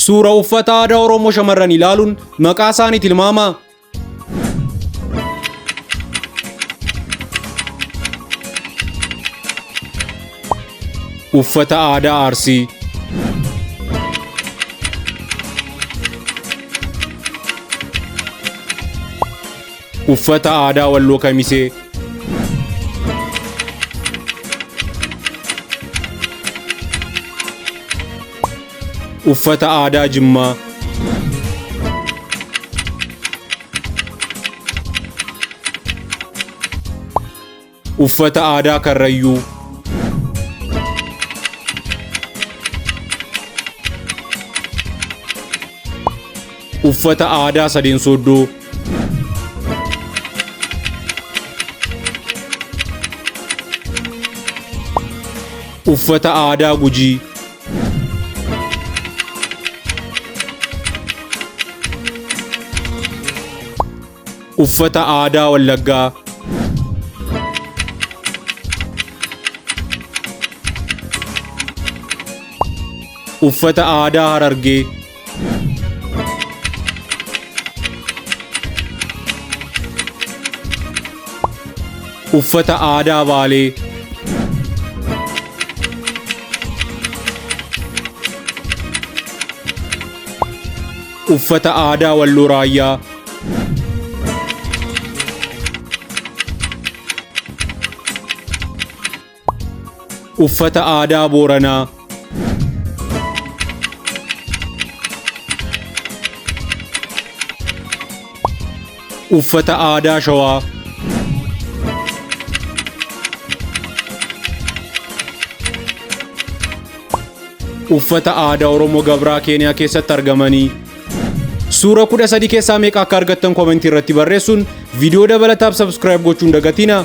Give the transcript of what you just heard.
Suura uffata aadaa Oromoo shamarran ilaaluun maqaa isaanii tilmaamaa. Uffata aadaa Arsii. Uffata aadaa Walloo Kamisee. Uffata aadaa Jimmaa. Uffata aadaa Karrayyuu. Uffata aadaa Sadeen Sooddoo. Uffata aadaa Gujii. Uffata aadaa Wallaggaa. Uffata aadaa Harargee. Uffata aadaa Baalee. Uffata aadaa Walloo Raayyaa. Uffata aadaa Booranaa. Uffata aadaa Shawaa. Uffata aadaa Oromoo Gabraa Keeniyaa keessatti argamanii. Suura 13 keessaa meeqa akka argattan komentii irratti barreessuun viidiyoo dabalataaf subscribe gochuun dagatina.